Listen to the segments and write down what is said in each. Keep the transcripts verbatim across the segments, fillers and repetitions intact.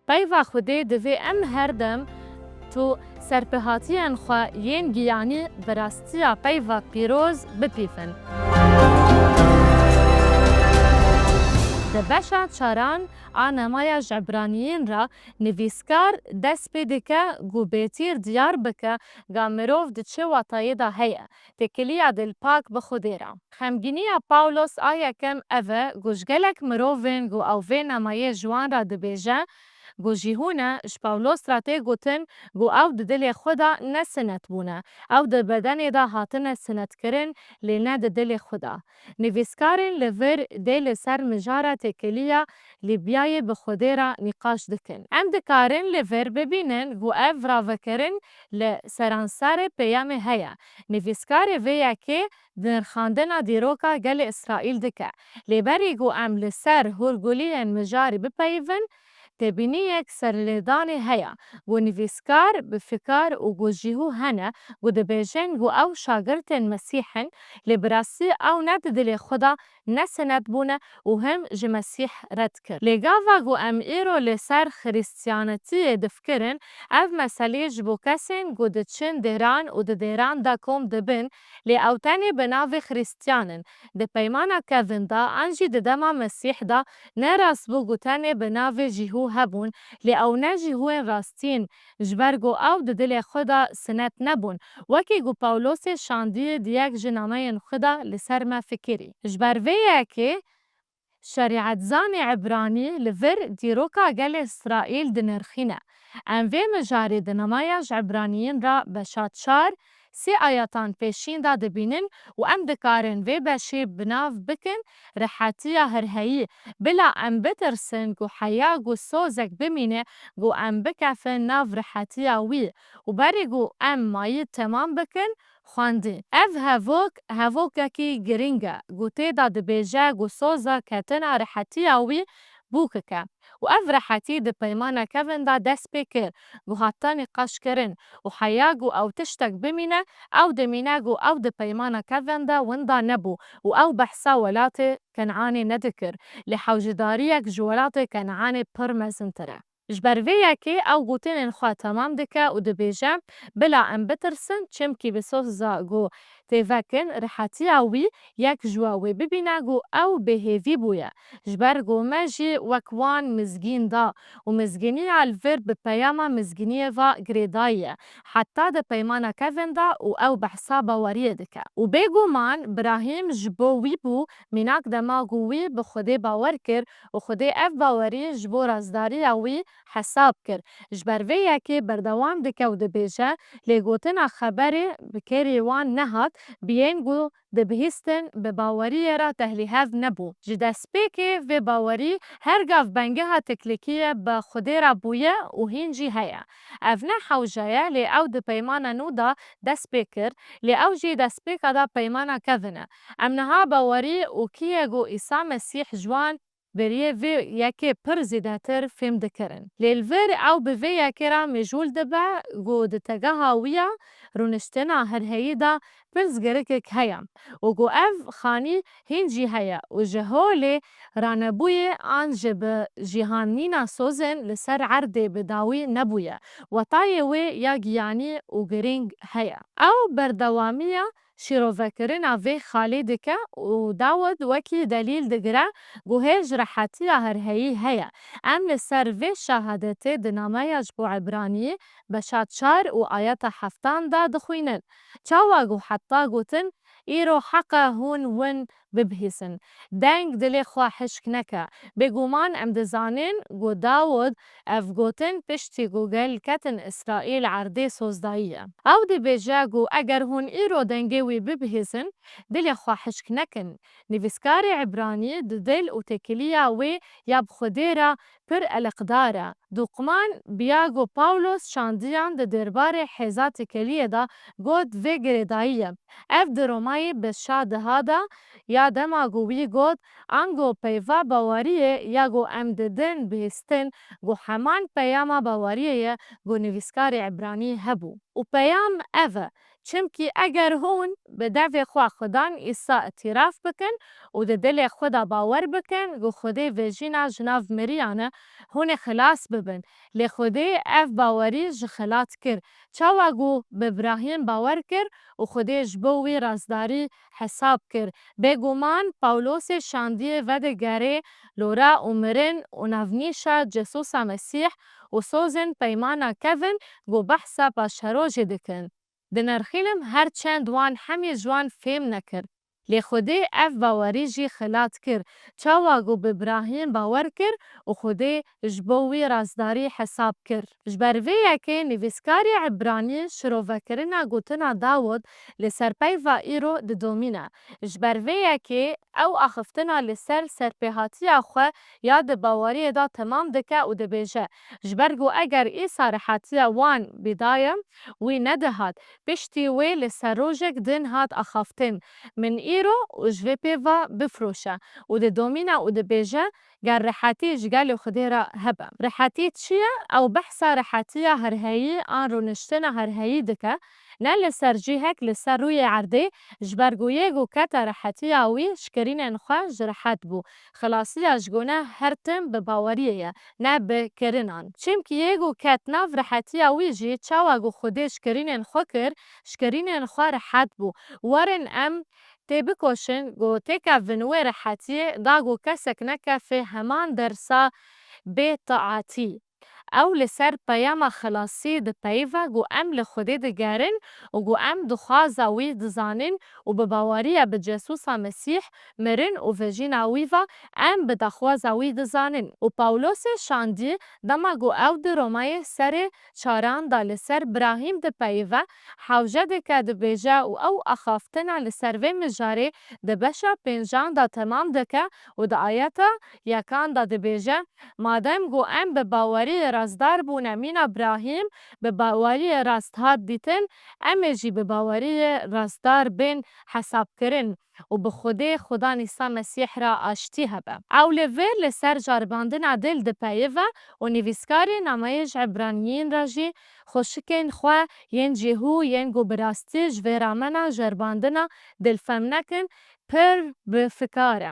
Peyva Xwedê divê em her dem tu serpihatiyên xwe yên giyanî bi rastiya peyva pîroz bipîvin. Di beşa çaran a namaya ji Ebraniyên re nivîskar dest pê dike ku bêtir diyar bike ga mirov di çi watayê de heye, têkiliya dilpak bi Xwedê re. Xemgîniya Pawlos a yekem ev e ku ji gelek mirovên ku ew vê namayê ji wan re dibêje, ku jî hûn e, ji Pawlos re tê gotin ku ew di dilê xwe de ne sinet bûne. Ew di bedenê de hatine sinetkirin, lê ne di dilê xwe de. Nivîskarên li vir dê li ser mijara têkiliya Lîbyayê bi Xwedê re nîqaş dikin. Em dikarin li vir bibînin ku ev ravekirin li seranserê peyamê heye. Nivîskarê vê yekê di nirxandina dîroka gelê Îsraîl dike. Lê berî ku em li ser hûrguliyên mijarî bipeyivin, têbîniyek serlêdanê heye ku nivîskar bi fikar û ku jî hû hene ku dibêjin ku ew şagirtên Mesîh in, lê bi rastî ew ne di dilê xwe de ne sinet bûne û him ji Mesîh red kir. Lê gava ku em îro li ser Xristiyanetiyê difikirin, ev meselê ji bo kesên ku diçin dêran û di dêran de kom dibin, lê ew tenê bi navê Xristiyan in. Di Peymana Kevin de an jî di dema Mesîh de ne rast bû ku tenê bi navê jî hû hebûn, lê ew ne jî hûyên rastî in, ji ber ku ew di dilê xwe de sinet nebûn, wekî ku Pawlosê şandiyê di yek ji nameyên xwe de li ser me fikirî. Ji ber vê yekê, şerîetzanê Ebranî li vir dîroka gelê Îsraîl dinirxîne. Em vê mijarê di namaya ji Ebraniyên re beşa çar, sê ayatan pêşîn de dibînin û em dikarin vê beşê bi nav bikin rihetiya herheyî. Bila em bitirsin ku heya ku sozek bimîne ku em bikefin nav rihetiya wî û berî ku em mayî temam bikin, xwendin. Ev hevok, hevokekî girîng e, ku tê de dibêje ku soza ketina rihetiya wî bûk e. Û ev rihetî di Peymana Kevin de dest pê kir, ku hate nîqaşkirin û heya ku ew tiştek bimîne, ew dimîne ku ew di Peymana Kevin de winda nebû û ew behsa welatê Kenanê nedikir, lê hewcedariyek ji welatê Kenanê pir mezintir e. Ji ber vê yekê ew gotinên xwe temam dike û dibêje, bila em bitirsin, çimkî bi soza ku tê vekin, rihetiya wî yek ji we wê bibîne ku ew bêhêvî bûye. Ji ber ku me jî wek wan mizgîn da û mizgîniya li vir bi peyama mizgîniyê ve girêdayî ye, heta di Peymana Kevin de û ew behsa baweriyê dike. Û bêguman Birahîm ji bo wî bû, mînak dema ku wî bi Xwedê bawer kir û Xwedê ev bawerî ji bo razdariya wî hesab kir. Ji ber vê yekê berdewam dike û dibêje, lê gotina xeberê bi kêrî wan nehat, bi yên ku dibihîstin bi baweriyê re tehlîhev nebû. Ji destpêkê vê bawerî her gav bengeha tiklikiyê bi Xwedê re bûye û hîn jî heye. Ev ne hewce ye, lê ew di Peymana Nû de dest pê kir, lê ew jî destpêka da Peymana Kevin e. Em niha bawerî û kî ye ku Îsa Mesîh ji wan beriyê vê yekê pir zêdetir fêm dikirin. Lê li vir ew bi vê yekê re mêjûl dibe ku di tegeha wî ya rûniştina herheyî de pirsgirêkek heye û ku ev xanî hîn jî heye û ji holê ranebûyê an ji bi cîhan nîna sozên li ser erdê bi dawî nebûye, wetayê wê ya giyanî û girîng heye. Ew berdewamiya şîrovekirina vê xalê dike û Dawid wekî delîl digire ku hêj rehetiya herheyî heye. Em li ser vê şehadetê di nameya ji bo Ebranî beşa çar û ayeta heftan de dixwînin. Çawa ku heta gotin, Îro heq e hûn win bibihîzin. Deng dilê xwe hişk neke. Bêguman em dizanin ku Dawid ev gotin piştî ku gel ketin Îsraîl erdê sozdayî ye. Ew dibêje ku eger hûn îro dengê wî bibihîzin, dilê xwe hişk nekin. Nivîskarê Ebranî di dil û têkiliya wê ya bi Xwedê re pir eleqdar e. Dûqman biya ku Pawlos şandiyan di derbarê hêza têkiliyê de got vê girêdayî ye. Ev di Romayê beşa deha de ya dema ku wî got, ango peyva baweriyê ya ku em didin bihîstin ku heman peyama baweriyê ye ku nivîskarê Ebranî hebû. Û peyam ev e, Çimkî eger hûn bi devê xwe Xudan Îsa îtiraf bikin û di dilê xwe de bawer bikin ku Xwedê vejîna ji nav miriyan e, hûn ê xilas bibin. Lê Xwedê ev bawerî ji xelat kir. Çawa ku bi Birahîm bawer kir û Xwedê ji bo wî rastdarî hesab kir. Bêguman Pawlosê şandiyê vedigere lora û mirin û navnîşa Cesûsa Mesîh û sozên peymana kevin ku behsa paşerojê dikin. Dinirxînim her çend wan hemî ji wan fêm nekir. Lê Xwedê ev bawerî jî xelat kir. Çawa ku bi Birahîm bawer kir û Xwedê ji bo wî rastdarî hesab kir. Ji ber vê yekê nivîskarê Ebranî şirovekirina gotina Dawid li ser peyva îro didomîne. Ji ber vê yekê ew axiftina li ser serpêhatiya xwe ya di baweriyê de temam dike û dibêje, ji ber ku eger Îsa rihetiya wan bîdaye, wî nedihat. Piştî wê li ser rojek din hat axaftin. Min îro û ji vê pêva bifiroşe û didomîne û dibêje, ger rihetî ji gelê Xwedê re hebe. Rihetî çi ye? Ew behsa rihetiya herheyî an rûniştina herheyî dike, ne li ser cihek li ser rûyê erdê, ji ber ku yê ku kete rihetiya wî ji kirînên xwe ji rihet bû. Xilasiya ji gune her tim bi baweriyê ye, ne bi kirinan. Çimkî yê ku ket nav rihetiya wî jî çawa ku Xwedê ji kirînên xwe kir, ji kirînên xwe rihet bû. Werin em têbikoşin ku têkevin wê rihetiyê da ku kesek nekefê heman dersa bêtaetî. Ew li ser peyama xilasî dipeyive ku em li Xwedê digerin û ku em dixwaza wî dizanin û bi baweriya bi Cesûsa Mesîh mirin û vejîna wî ve em bi daxwaza wî dizanin. Û Pawlosê şandî dema ku ew di Romayê serê çaran de li ser Birahîm dipeyive, hewce dike dibêje û ew axaftina li ser vê mijarê di beşa pêncan de temam dike û di ayeta yekan de dibêje, madem ku em bi baweriyê rastdar bûne mîna Birahîm bi baweriyê rast hat dîtin, em ê jî bi baweriyê rastdar bên hesabkirin û bi Xwedê Xudan Îsa Mesîh re aştî hebe. Ew li vir li ser ceribandina dil dipeyive û nivîskarê nameyê ji Ebraniyên re jî xweşikên xwe yên cihû yên ku bi rastî ji vê ramena ceribandina dil fem nekin, pir bi fikar e.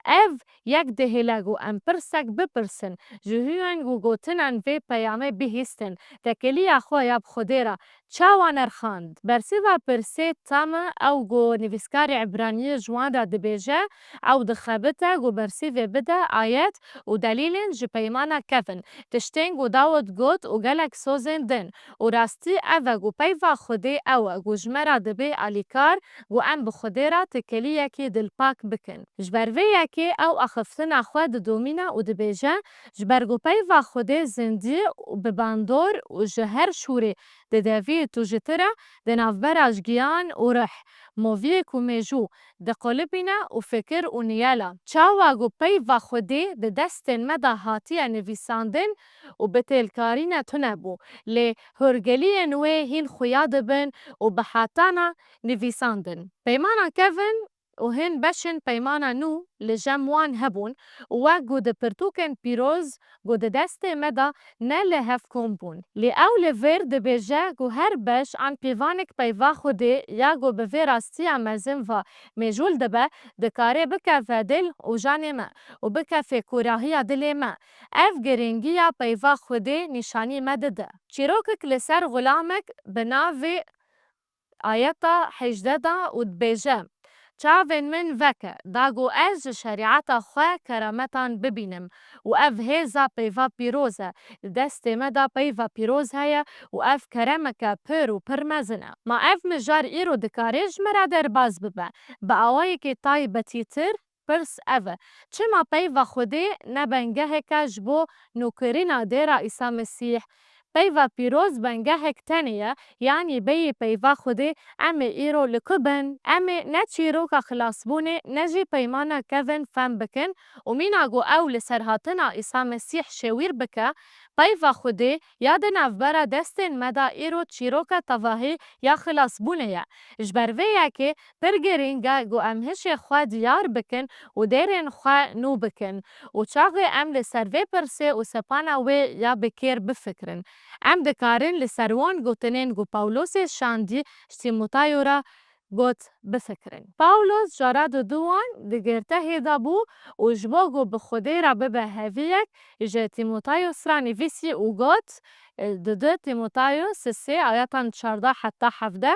Ev yek dihêle ku em pirsek bipirsin, ji hûyên ku gotinên vê peyamê bihîstin, tekeliya xwe ya bi Xwedê re çawa nerxand? Bersîva pirsê tam e, ew ku nivîskarê Ebraniyê ji wan re dibêje, ew dixebite ku bersîvê bide ayet û delîlên ji peymana kevin, tiştên ku Dawid got û gelek sozên din. Û rastî ev e ku peyva Xwedê ew e ku ji me re dibe alîkar ku em bi Xwedê re tekeliyekî dilpak bikin. Ji ber vê yekê ew axiftina xwe didomîne û dibêje, ji ber ku peyva Xwedê zindî û bi bandor û ji her şûrê di devî tu ji tu re di navbera ji giyan û ruh, moviyê ku mêjû diqulibîne û fikir û niyela. Çawa ku peyva Xwedê di destên me de hatiye nivîsandin û bi têlkarîne tune bû, lê hûrgiliyên wê hîn xuya dibin û bi hatana nivîsandin. Peymana kevin û hin beşên peymana nû li cem wan hebûn û wek ku di pirtûkên pîroz ku di destê me de ne li hev kom bûn. Lê ew li vir dibêje ku her beş an pîvanek peyva Xwedê ya ku bi vê rastiya mezin ve mêjûl dibe, dikare bikeve dil û canê me û bikefe kûrahiya dilê me. Ev girîngiya peyva Xwedê nîşanî me dide. Çîrokek li ser xulamek bi navê ayeta hejdeh de û dibêje, çavên min veke, da ku ez ji şerîeta xwe kerametan bibînim û ev hêza peyva pîroz e, li destê me de peyva pîroz heye û ev keremeke pir û pir mezin e. Ma ev mijar îro dikare ji me re derbas bibe? Bi awayekî taybetîtir, pirs ev e, çima peyva Xwedê ne bengeheke ji bo nûkirîna dêra Îsa Mesîh? Peyva pîroz bengehek tenê ye, yanî bêyî peyva Xwedê em ê îro li ku bin? Em ê ne çîroka xilasbûnê ne jî peymana kevin fem bikin û mîna ku ew li ser hatina Îsa Mesîh şêwîr bike, peyva Xwedê ya di navbera destên me de îro çîroka tevahî ya xilasbûnê ye. Ji ber vê yekê pir girîng e ku em hişê xwe diyar bikin û dêrên xwe nû bikin û çaxê em li ser vê pirsê û sepana wê ya bi kêr bifikirin. Em dikarin li ser wan gotinên ku Pawlosê şandî ji Tîmotayo re got bifikirin. Pawlos cara diduwan di girtehê de bû û ji bo ku bi Xwedê re bibe heviyek, ji Tîmotayos re nivîsî û got, e, di du Tîmotayos sê ayatan çardeh heta hevdeh,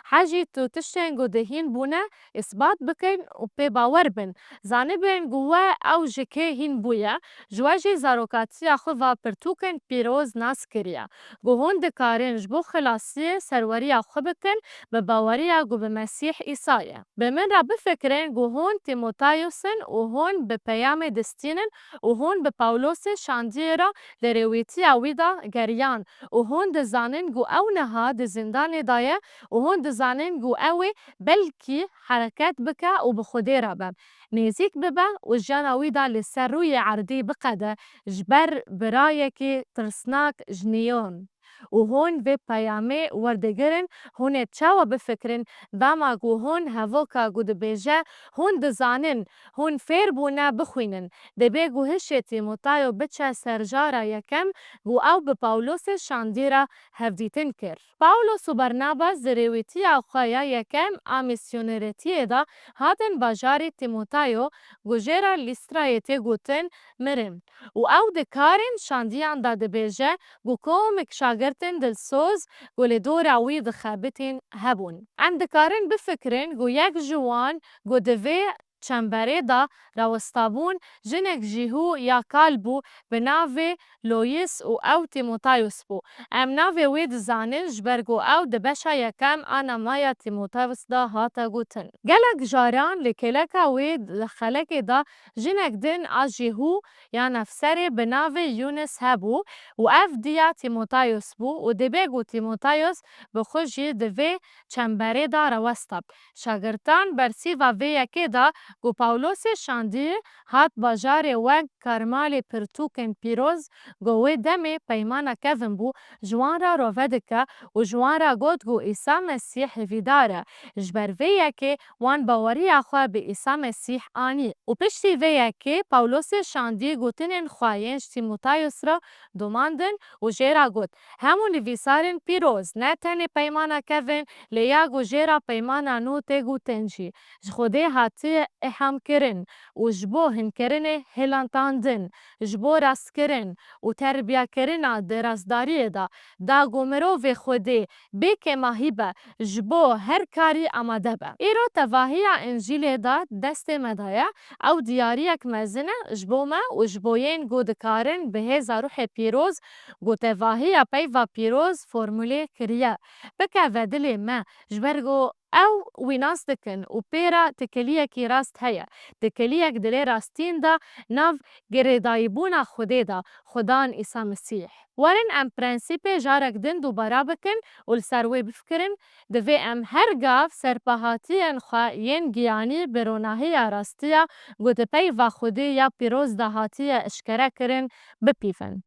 Hejî tu tiştên ku di hîn bûne îsbat bikin û pê bawer bin. Zanibin ku we ew ji kê hîn bûye, ji we jî zarokatiya xwe va pirtûkên pîroz nas kiriye, ku hûn dikarin ji bo xilasiyê serweriya xwe bikin bi baweriya ku bi Mesîh Îsa ye. Bi min re bifikirin ku hûn Tîmotayos in û hûn bi peyamê distînin û hûn bi Pawlosê şandiyê re li rêwîtiya wî de geriyan û hûn dizanin ku ew niha di zîndanê de ye û hûn dizanin ku ew ê belkî hereket bike û bi Xwedê re be, nêzîk bibe û jiyana wî de li ser rûyê erdî biqede ji ber birayekî tirsnak ji nîyon. Û hûn vê peyamê werdigirin, hûn ê çawa bifikirin, dema ku hûn hevoka ku dibêje, hûn dizanin, hûn fêr bûne bixwînin. Dibê ku hişê Tîmotayo biçe ser cara yekem ku ew bi Pawlosê şandî re hevdîtin kir. Pawlos û Barnabas di rêwîtiya xwe ya yekem a mîsyoneretiyê de hatin bajarê Tîmotayo ku jê re Lîstrayê tê gotin mirin. Û ew di karên şandiyan de dibêje ku komik şagirtên dilsoz ku li dora wî dixebitîn hebûn. Em dikarin bifikirin ku yek ji wan ku di vê çemberê de rawestabûn, jinek jî hû ya kal bû bi navê Loyis û ew Tîmotayos bû. Em navê wê dizanin ji ber ku ew di beşa yekem a namaya Tîmotayos de hate gotin. Gelek caran li kêleka wê di xelekê de jinek din a jî hû ya nefserê bi navê Yûnis hebû û ev diya Tîmotayos bû û dibê ku Tîmotayos bi xwe jî di vê çemberê de rawestab. Şagirtan bersîva vê yekê da ku Pawlosê şandî hat bajarê wek karmalê pirtûkên pîroz, ku wê demê peymana kevin bû, ji wan re rove dike û ji wan re got ku Îsa Mesîh hêvîdar e, ji ber vê yekê wan baweriya xwe bi Îsa Mesîh anî. Û piştî vê yekê Pawlosê şandî gotinên xwe yên ji Tîmotayos re domandin û jê re got, Hemû nivîsarên pîroz, ne tenê peymana kevin, lê ya ku jê re peymana nû tê gotin jî, ji Xwedê hatiye îlhamkirin û ji bo hinkirinê hilantandin, ji bo rastkirin û terbiyakirina di rastdariyê de, da ku mirovê Xwedê bê kêmahî be, ji bo her karî amade be. Îro tevahiya Încîlê de destê me de ye, ew diyariyek mezin e ji bo me û ji bo yên ku dikarin bi hêza Ruhê Pîroz ku tevahiya peyva pîroz formulê kiriye, bikeve dilê me, ji ber ku ew wî nas dikin û pê re tikiliyekî rast heye, tikiliyek dilê rastîn de nav girêdayîbûna Xwedê de, Xudan Îsa Mesîh. Werin em prensîpê carek din dubara bikin û li ser wê bifikirin, divê em her gav serpehatiyên xwe yên giyanî bi ronahiya rastiya ku di peyva Xwedê ya pîroz de hatiye eşkere kirin, bipîvin.